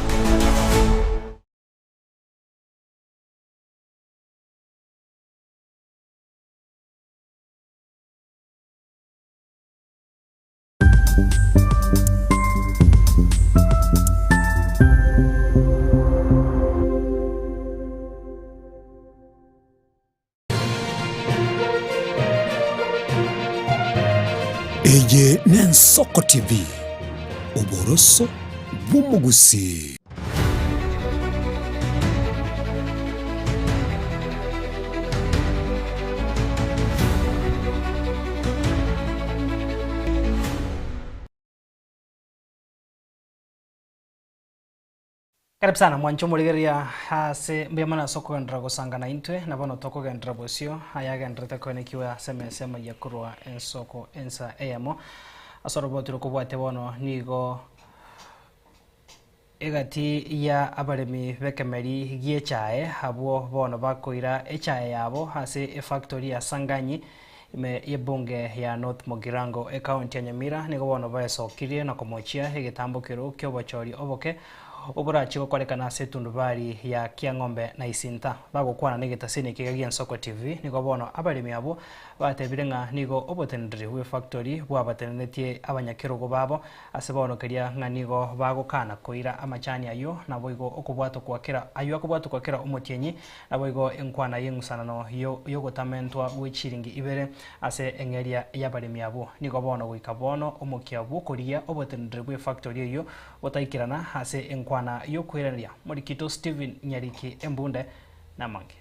Eye n'Ensoko TV, oboroso bw'omogusii. Karibu sana mwanche omorigereria ase mbuya mono ase okogenderera gosangana intwe, na bono tokogenderera bosio aya agendererete koenekiwa ase emesa emayia korwa ensoko ensa eyemo. Ase oroboti rokobwatia bono nigo Egati ya abaremi b'ekemeri gi'echae abwo bono bakoira echae yabo ase efactory ya Sanganyi ime y'ebunge ya North Mugirango ecounty ya Nyamira nigo bono baesokirie na komochia egetambokero ki'obochori oboke oborachie gokorekana ase etundubari ya Kiang'ombe na Isinta. Bagokwana negetasini ekiga gi'Ensoko TV nigo bono abaremi abwo batebire ng'a nigo oboteneneri bw'efactory bwabatenenetie abanyakerogo babo Ase bono keria ng'a nigo bagokana koira amachani ayio, naboigo okobwatokwa kera ayio akobwatokwa kera omotienyi, naboigo enkwana y'eng'usanano y'ogotamentwa gwe chiringi ibere ase eng'eria y'abaremi abwo. Nigo bono goika bono omokia bw'okorigia oboteneneri bw'efactori eyio botaikerana ase enkwana y'okoiraneria. Morikito Stephen Nyariki Embunde namange.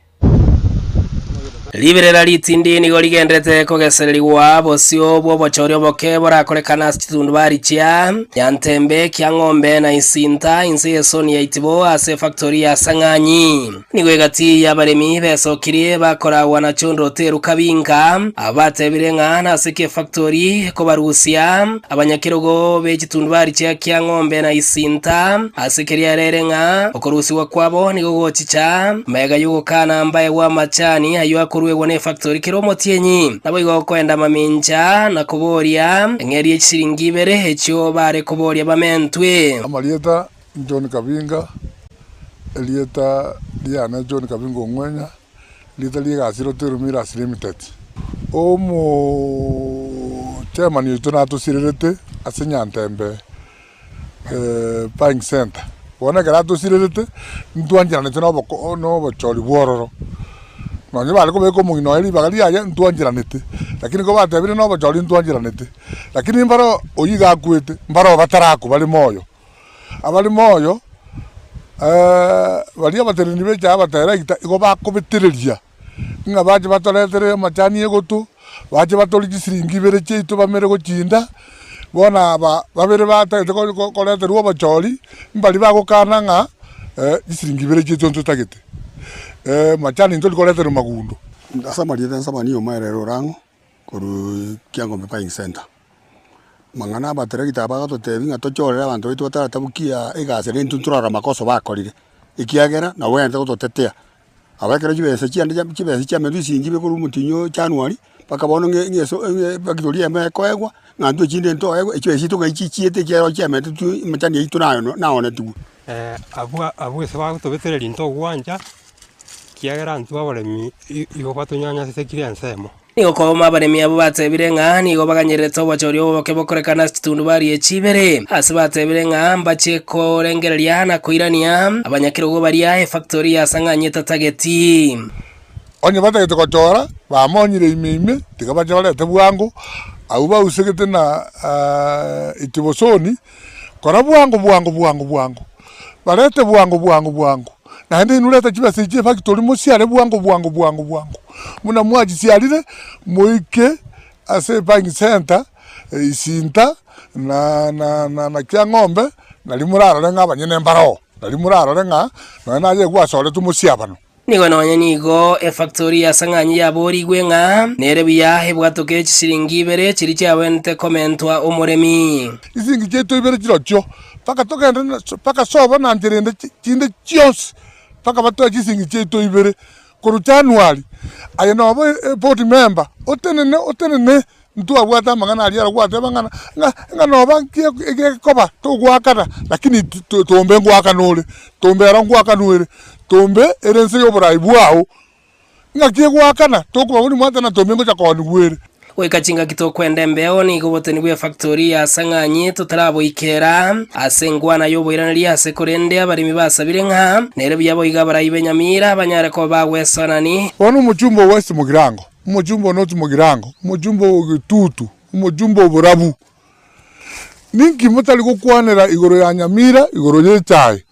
Riberera ritindi nigo rigenderete kogesererigwa bosio bw'obochori oboke borakorekane ase chitundubari chia Nyantembe, Kiang'ombe na Isinta inse y'esoni ya Itibo ase efactori ya Sang'anyi. Nigo egati y'abaremi besokirie bakoragwa na Chondro Teru Kabinka, abwo batebire ng'a nase ki efactori ekobarusia abanyakerogo be chitundubari chia Kiang'ombe na Isinta ase keria ere ng'a okorusigwa kwabo nigo gochicha Magega y'ogokana mbaegwe amachani ayio akoruegwa nefactori kera omotienyi. Naboigo okoenda mamincha na koboria eng'eria ye chisiringi ibere echio bare koboria bamentwe. Amarieta, John Kabinga, erieta riane John Kabinga Ong'wenya, erieta ri'egasi Rotary Millers Limited. Omo chairman oito natosirerete ase Nyantembe. Buying center, bono ekero atosirerete, ntwancheranete na oboko na obochori bwororo, nonye bare kobeka omong'ina oye ribaga riaye ntwancheranete, lakini ko batebire na obochori ntwancheranete, lakini mbaro oywo iga akwete, mbaro batarakwa bare moyo, abare moyo baria abateneneri ba echae abateregita igo bakobetereria ng'a bache batoretere amachani egoto, bache batorie chisiringi ibere chiaito bamere gochinda, bono aba babere batagete koreterwa obochori, mbari bagokana ng'a chisiringi ibere chiaito ntotagete, machani ntori koreterwa magundo. Ase amarieta nsamani omoerero ore ang'o korwa Kiangombe Buying Centre. Amang'ana abateregita aba bagototebia ng'a tochorere abanto baito bataratabokia egasi naende intwe ntorarora amakoso bakorire, ekiagera nabo bagendete gototetea. Aba ekero chibesa chiane chibesa chiamentwe chisingi ibe korwa omotienyi o January, mpaka bono ng'e ng'eso ng'e efactory eyemo ekoegwa, ng'a intwe echinde ntoegwe, echibesa chiaito ng'ai chichiete ekiagera chiamentwe amachani aito naye naonetigwe. Abwo abwo ase bagotobetereria ntogwancha, ekiagera intwe abaremi igo batonyanyasete ensemo. Nigo kooma abaremi abwo batebire ng'a nigo baganyererete obochori oboke bokorekana ase chitundubari echi ibere, ase batebire ng'a mbache korengereria na koirania abanyakerogo baria efactori ya Sang'anyi etatageti. Onye batagete gochora, bamonyire ime ime, tiga bachorete bwango, abwo bausegete na etibosoni, Kora bwango bwango bwango bwango, barete bwango bwango bwango, naende inwe reta chibesa echi chi'efactory mosiare bwango bwango bwango bwango. Buna mwachisiarire, moike ase ebuying centre, Isinta na na na na Kiang'ombe, nario morarore ng'a abanyene mbaroo, nario morarore ng'a nonye naye gwasoretwe mosiabano. Nigo nonya nigo efactori ya Sang'anyi yaboorigwe ng'a nere buya ebwatoke chisiringi ibere chiria chiabenete komentwa omoremi. Chisingi chiaito ibere chirochio, mpaka togende mpaka sobo na nchera ende chinde chionsi, mpaka batoe chisingi chiaito ibere korwa January. Aye nobe eboard member, otenene otenene Ntwabwate amang'ana aria aro gwateba ng'a ng'a ng'a noba nki egekoba togoakana lakini tombe ngoakana ore, tombe ero ngoakanwa ere, tombe ere ense ya oborai bwao, ng'aki egoakana tokobabori mwatana tombe ngocha koonigwa ere. Goika chingaki tokwenda embeo nigo oboteni bw'efactori ya Sang'anyi totaraboikera ase enkwana y'oboiraneria ase korende abaremi basabire ng'a nere buya boigo abarai b'Enyamira banyare koba bagwesonani. Bono omochumba o West Mugirango Omochumba o North Mugirango, omochumba o Gitutu, omochumba o Borabu. Ninki motari gokwanera igoro ya Nyamira, igoro y'echae?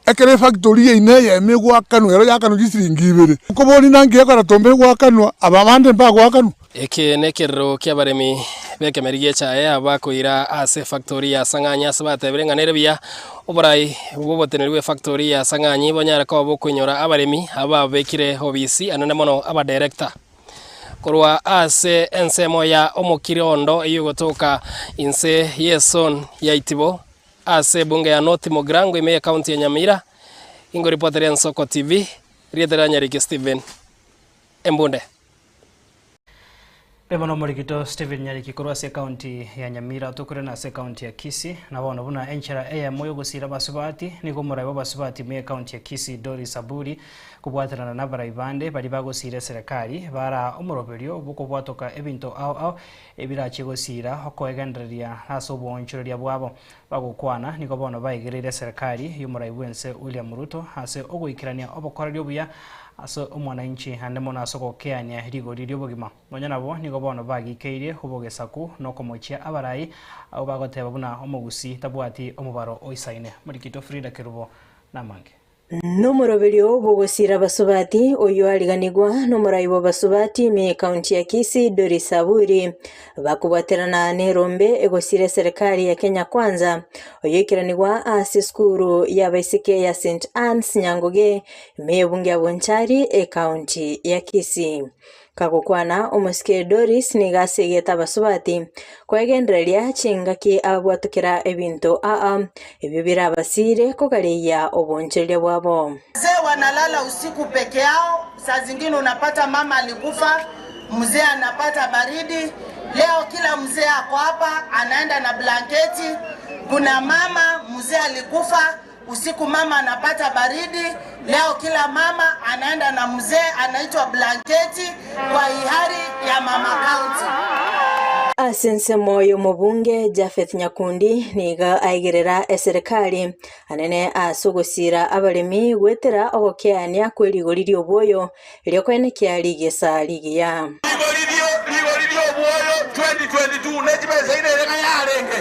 Ekero efactory yaino eyemo egoakanwa, ero yakanwa chisiringi ibere, nkoboria nanki ekora tombe egoakanwa, aba bande mbagoakanwa? Eke nekerero ki'abaremi b'ekemeri gi'echae aba bakoira ase efactory ya Sang'anyi ase batebire ng'a nere buya oborai bw'oboteneneri bw'efactory ya Sang'anyi bonyare koba bokoinyora abaremi aba babekire obisi anene mono abadirector korwa ase ensemo ya Omokirondo eyio egotoka inse y'ezone ya Itibo ase ebunge ya North Mugirango ime y'ecounty ya Nyamira. Ingoripoteria Ensoko TV, rieta ria Nyariki Stephen Embunde. Rimo nomorikito Stephen Nyariki korwa ase ekaunti ya Nyamira otokorene ase ekaunti ya Kisii na bono buna enchera eyemo yogosira abasubati nigo omorai bw'abasubati ime ekaunti ya Kisii Doris Aburi kobwaterana nabarai bande baria bagosira eserekari baraa omoroberio bw'okobwatoka ebinto ao ao ebirachie gosira okoegendereria ase oboonchoreria bwabo. Bagokwana nigo bono baegereire eserekari y'omorai bwense William Ruto ase ogoikerania obokoreri obuya ase omwananchi naende mono ase ogokeania rigori ri'obogima. Nonya nabo nigo bono bagikeirie obogesaku na okomochia abarai abwo bagoteba buna omogusii tabwati omobaro oisaine. Morikito Frida Kerubo namange. Nomoroberio bw'ogosiira abasubati, oyio ariganigwa nomorai bw'abasubati ime y'ekaunti ya Kisii Doris Aburi, bakobwaterana nerombe egosiira eserekari ya Kenya Kwanza, oyio oikeranigwa ase esukuru y'abaiseke ya St Anne's Nyangoge ime y'ebunge ya Bonchari ekaunti ya Kisii. Kagokwana, omosike Doris nigo asegete abasubati kwegendereria chingaki ababwatokera ebinto aa, ebio birabasiire kogareyia obonchoreria bwabo. Wazee wanalala usiku peke yao, saa zingine unapata mama alikufa, mzee anapata baridi. Leo kila mzee ako hapa anaenda na blanketi. Kuna mama mzee alikufa Usiku mama anapata baridi. Leo kila mama anaenda na mzee anaitwa blanketi kwa hiari ya mama county. Ase ensemo y'omobunge Japheth Nyakundi nigo aigerera eserekari anene ase ogosiira abaremi goetera ogokeania kwe rigori ri'obwoyo erio koenekia rigesa rigiya. Rigori ri'obwoyo 2022 ne chibesa ire ere ng'a yarenge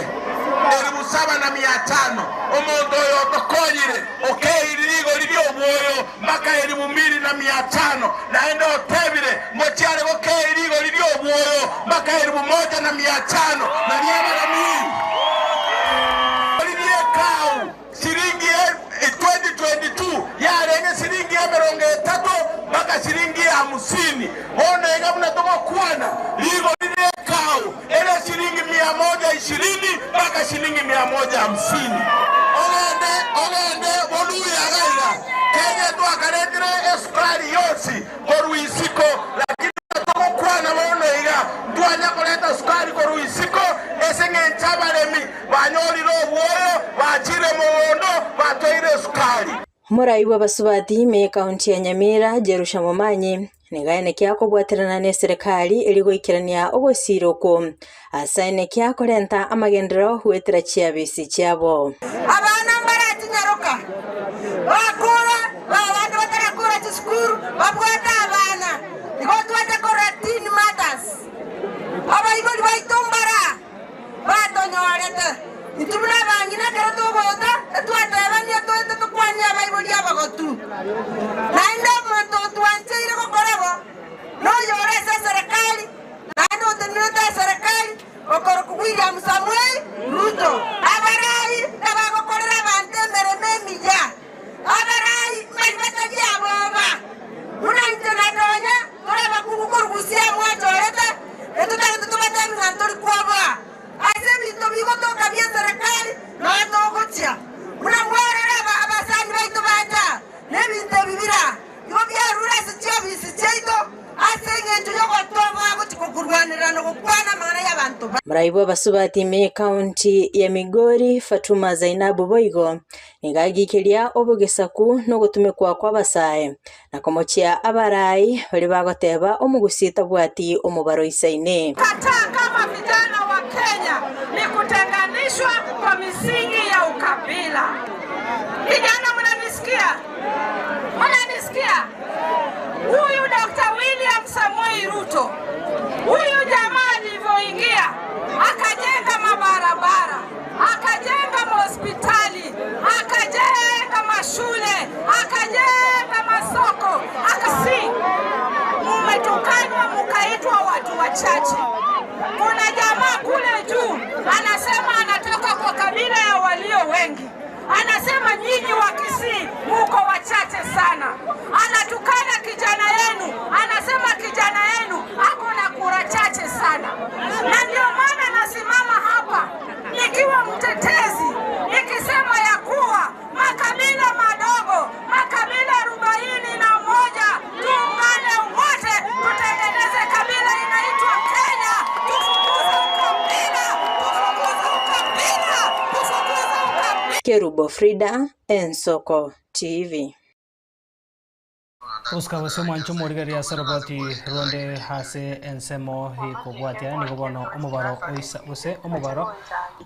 elifu saba na mia tano. Omonto oyo otokonyire okeiri rigori ri'obwoyo mpaka elifu mbili na mia tano, naende otebire ngochia are gokei rigori ri'obwoyo mpaka elifu moja na mia tano, nario abaremi rigori ri'ekau Siringi e 2022 yarenge siringi emerongo etato mpaka siringi hamsini. Bono iga buna togokwana, rigori ri'ekao ere siringi mia moja ishirini mpaka shilingi mia moja hamsini. Ogende ogende Boluya iga iga, Kenya twakaretire esukari yonsi korwa isiko, lakini buna togokwana bono iga, ntwanya koreta sukari korwa isiko ase eng'encho abaremi Banyorire obwoyo, bachire mogondo, batoire. Morai bw'abasubati ime y'ekaunti ya Nyamira, Jerusha Momanyi, nigo aenekia akobwaterana n'eserekari erio goikerania ogosiira okwo ase aenekia korenta amagenderero goetera chiabisi chiabo. Abana mbarachinyaroka, bakura, abande batarakura chisukuru, babwate abana. Igo twacha korora teen mothers. Abaibori baito mbara batonyorete. Intwe buna abang'ina ekero togota, etwatebania toete tokwanie abaibori abagotu. Naende omonto otwancheire gokora bo, noyore ase eserekari, naende otenenerete eserekari, okorokwa William Samoei Ruto. Abarai nabagokorera abanto emeremo emiya, abarai mbari batari aboba, buna intwe na nonya tore abakungu korwa Gusii mwachorete, etotagete tobatebi ng'a ntori kwoboa. Ase ebinto bigotoka bi'eserekari nonya togochia, buna mwarora abasani baito bacha nebinto ebi bira, igo biarure ase chiofisi chiaito ase engencho y'ogotoboa gochia gokurwanerera na gokwana amang'ana y'abanto ba. Morai bw'abasubati ime y'Ekaunti ya Migori, Fatuma Zainabu boigo nigo agiikeria obogesaku na ogotumekwa kw'abasae na komochia abarai baria bagoteba omogusii tabwati omobaro oisaine. Kataa kama vijana wa Kenya ni kutenganishwa kwa misingi ya ukabila. Vijana mnanisikia? Mnanisikia? Huyu Dr. William Samoei Ruto, huyu jamaa alivyoingia akajenga mabarabara, akajenga mahospitali, akajenga mashule, akajenga masoko, akasi mumetukanwa mukaitwa watu wachache. Kuna jamaa kule juu anasema anatoka kwa kabila ya walio wengi, anasema nyinyi wa Kisii muko wachache sana. Anatukana kijana yenu, anasema kijana yenu ako na kura chache sana, na ndio maana nasimama hapa nikiwa mtetezi nikisema ya kuwa makabila madogo, makabila 41, tuungane wote tutengeneze kabila inaitwa Kenya, tufukuze ukabila, tufukuze ukabila, tufukuze ukabila. Kerubo Frida, Ensoko TV. Oscar gose omwancho omorigereria ase roboti ronde ase ensemo ekobwatia nigo bono omobaro oisa gose omobaro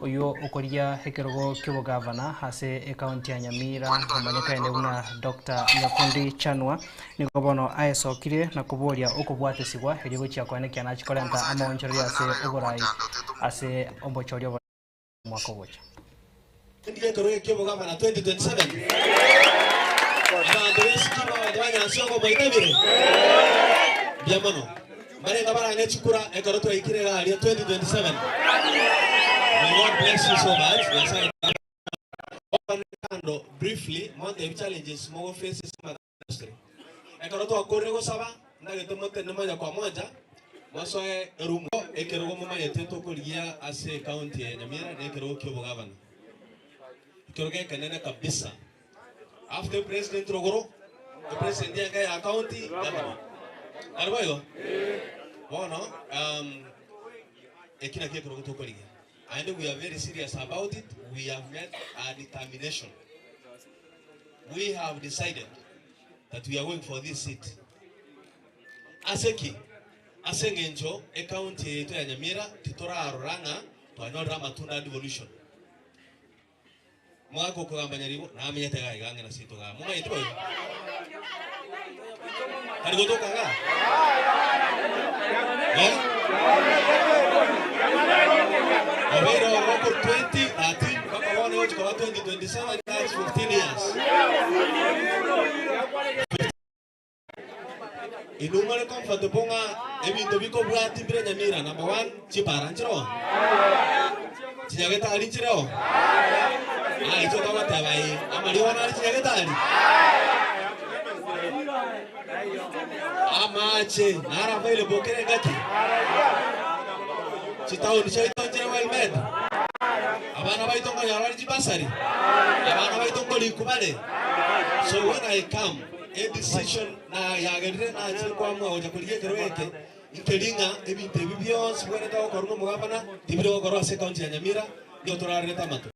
oywo okoria ekerogo ki'obogavana ase ekaunti ya Nyamira omanyekaine buna Doctor Nyakundi Chanua nigo bono aesokire na koboria okobwatesigwa erio gochia koenekia nachi korenta amaonchoreria ase oborai ase obochori obo omwaka ogocha. Ndiga ekerogo eki'obogavana 2027 abanto b'esukuru abanto ba Nyansiongo mwaitabire? Mbuya mono. Mbarenge abarang'e chikura ekero twaikire iga aria 2027. May God bless you so much. Nyasaye Okorane kando briefly montebi challenges mogo face ase industry. Ekero twakorire gosaba ndagete motende monya kwa moja mosoe eroom ekerogo momanyete tokorigia ase ecounty ya Nyamira ne ekerogo kia obogavana. Ekerogo ekenene kabisa. After president rogoro, epresident enke ya county governor. Nari boigo? Bono eki nakio ekerogo tokorigia. And we are very serious about it, we have made a determination. We have decided that we are going for this seat. Ase ki? Ase eng'encho ecounty eye yaito ya Nyamira titorarora ng'a twanyorire amatunda a devolution. Omogaka okogamba nyaribo namenyete iga iga ang'e na seito igaa. Momanyeti boigo? Tari gotoka igaa? Eh? Obeire ororo korwa 2013 mpaka bono egochi koba 2027 that's 15 years. Inwe more comfortable ng'a ebinto bikobwatia mbire Nyamira number one chipara nchiroo? Chinyagetari nchireo? Aye inche togoteba ee, amariogo nare chinyagetari? Amache nare available kera engaki? Chitaoni chiaito nchire well made? Abana baito nkonyora bare chibasari? Abana baito nkorikwa bare? So when I come A decision na yagerire nachire koamua gocha korigia ekero eke, nkeri ng'a ebinto ebi bionsi bwenerete gokorwa nomogabana tibiri gokorwa ase ecounty ya Nyamira, nigo torarerete amato.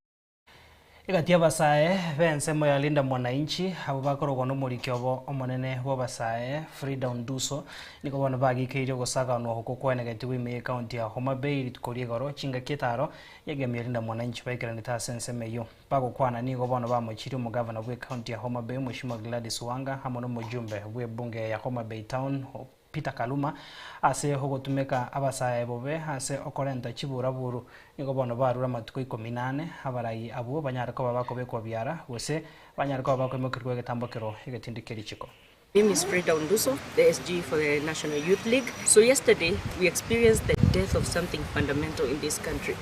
Egati y'abasae b'ensemo ya Linda Mwananchi, abwo bakorogwa nomoriki obo omonene bw'abasae, Frida Onduso, nigo bono bagikeirie ogosaganwa okwo kwaenegetigwe ime y'ecounty ya Homa Bay rituko ria igoro chingaki etaro y'egemi ya Linda Mwananchi baikeranete ase ensemo eyio. Bagokwana nigo bono bamochirie omogavana bw'ecounty ya Homa Bay Mweshimiwa Gladys Wanga amo nomojumbe bw'ebunge ya Homa Bay Town Peter Kaluma ase ogotumeka abasae bobe ase okorenta chiburaburu. Nigo bono barure amatuko ikomi na ane, abarai abwo banyare koba bakobekwa biara, gose banyare koba bakoimokerigwa egetambokero egetindi kie richiko. My name is Freda Onduso, the SG for the National Youth League. So yesterday we experienced the death of something fundamental in this country.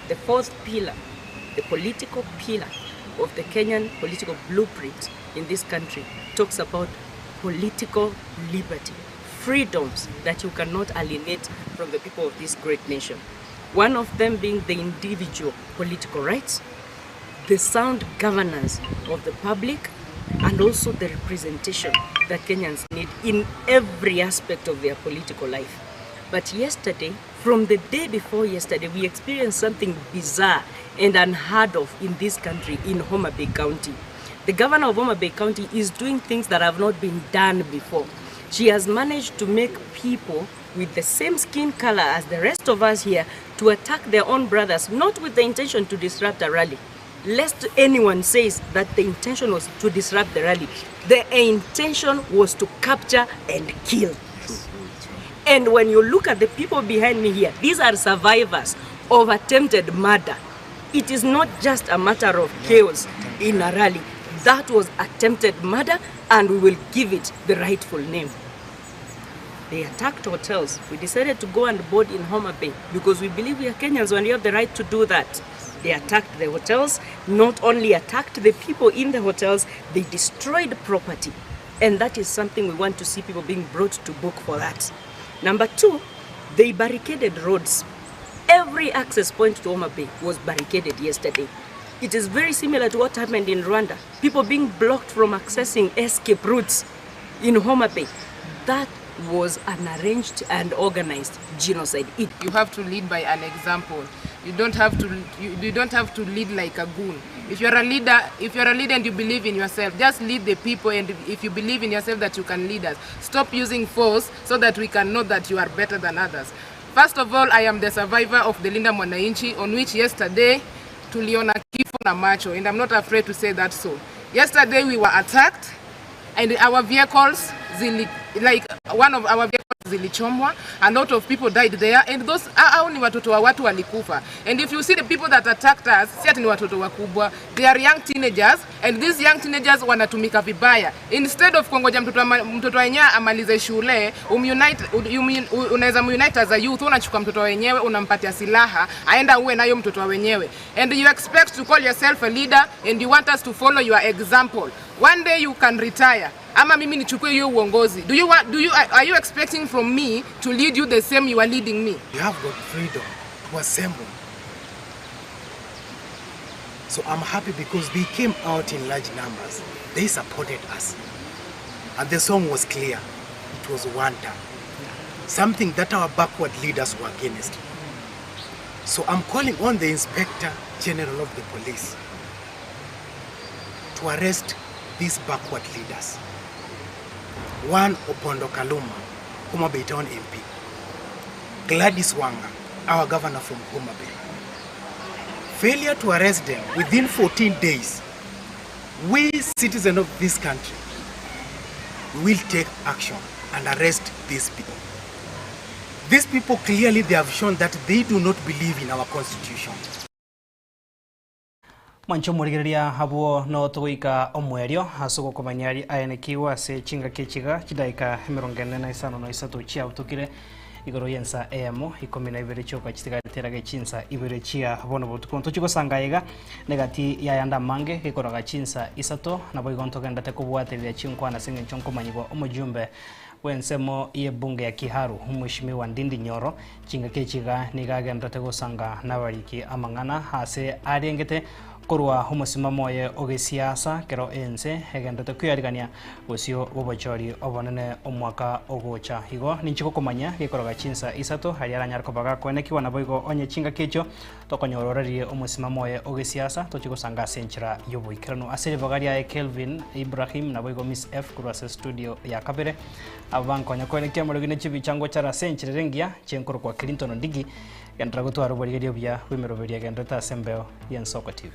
The fourth pillar, the political pillar of the Kenyan political blueprint in this country talks about political liberty, freedoms that you cannot alienate from the people of this great nation. One of them being the individual political rights, the sound governance of the public, and also the representation that Kenyans need in every aspect of their political life. But yesterday, from the day before yesterday, we experienced something bizarre and unheard of in this country, in Homa Bay County. The governor of Homa Bay County is doing things that have not been done before. She has managed to make people with the same skin color as the rest of us here to attack their own brothers, not with the intention to disrupt a rally. Lest anyone says that the intention was to disrupt the rally. The intention was to capture and kill. And when you look at the people behind me here, these are survivors of attempted murder. It is not just a matter of chaos in a rally. That was attempted murder, and we will give it the rightful name. They attacked hotels. We decided to go and board in Homa Bay because we believe we are Kenyans and we have the right to do that. They attacked the hotels, not only attacked the people in the hotels, they destroyed property. And that is something we want to see people being brought to book for that. Number two, they barricaded roads. Every access point to Homa Bay was barricaded yesterday. It is very similar to what happened in Rwanda. People being blocked from accessing escape routes in Homa Bay. That was an arranged and organized genocide. It You have to lead by an example. You don't have to you, you don't have to lead like a goon. If you're a leader, if you're a leader and you believe in yourself, just lead the people and if you believe in yourself that you can lead us. Stop using force so that we can know that you are better than others. First of all, I am the survivor of the Linda Mwananchi on which yesterday tuliona kifo na macho and I'm not afraid to say that so. Yesterday we were attacked and our vehicles zili, like one of our vehicles zilichomwa a lot of people died there and those hao ni watoto wa watu walikufa and if you see the people that attacked us si ati ni watoto wakubwa they are young teenagers and these young teenagers wanatumika vibaya instead of kuongoja mtoto ama, mtoto wenyewe amalize shule umunite unaweza munite as a youth unachukua mtoto wenyewe unampatia silaha aenda uwe nayo mtoto wa wenyewe and you expect to call yourself a leader and you want us to follow your example one day you can retire ama mimi nichukue hiyo uongozi do you want, do you are you expecting from me to lead you the same you are leading me You have got freedom to assemble. So I'm happy because they came out in large numbers. They supported us. And the song was clear. It was one term. Something that our backward leaders were against. So I'm calling on the Inspector General of the Police to arrest these backward leaders. One Opondo Kaluma, Homa Bay Town MP. Gladys Wanga, our governor from Homa Bay. Failure to arrest them within 14 days, we citizens of this country will take action and arrest these people. These people clearly they have shown that they do not believe in our constitution. Mwanche omorigereria abwo no togoika omoerio ase ogokomanya aria aenekigwe ase chingaki echiga chidaika emerongo ene na isano na isato chiabutokire igoro y'ensa eyemo ikomi na ibere chioka chitigarete erage chinsa ibere chia bono botuko ntochigosanga iga negati yayanda amange gekoraga chinsa isato nabo igo ntogendete kobwatereria chinkwana ase eng'encho nkomanyigwa omojumbe bw'ensemo y'ebunge ya Kiharu omweshimiwa Ndindi Nyoro chingaki echiga niga agenderete gosanga nabariki amang'ana ase arengete Korwa omosimamo oye o gesiasa kero ense egenderete kweyarigania bosio bw'obochori obonene omwaka ogocha. Igo ninche gokomanya gekoroga chinsa isato aria aranyare koba gakoenekigwa naboigo onye chingaki echio tokonyora oraririe omosimamo oye o gesiasa tochie gosanga ase enchera y'oboikeranu. Ase ribaga riaye Kelvin Ibrahim naboigo Miss F korwa ase studio ya kabere abo bankonya koenekia omorogi ne chibicha ngochara ase enchera ere engiya chenkorokwa Clinton Ondigi Genderera gotwara oborigereria obuya bw'emeroberio egendererete ase embeo y'Ensoko TV.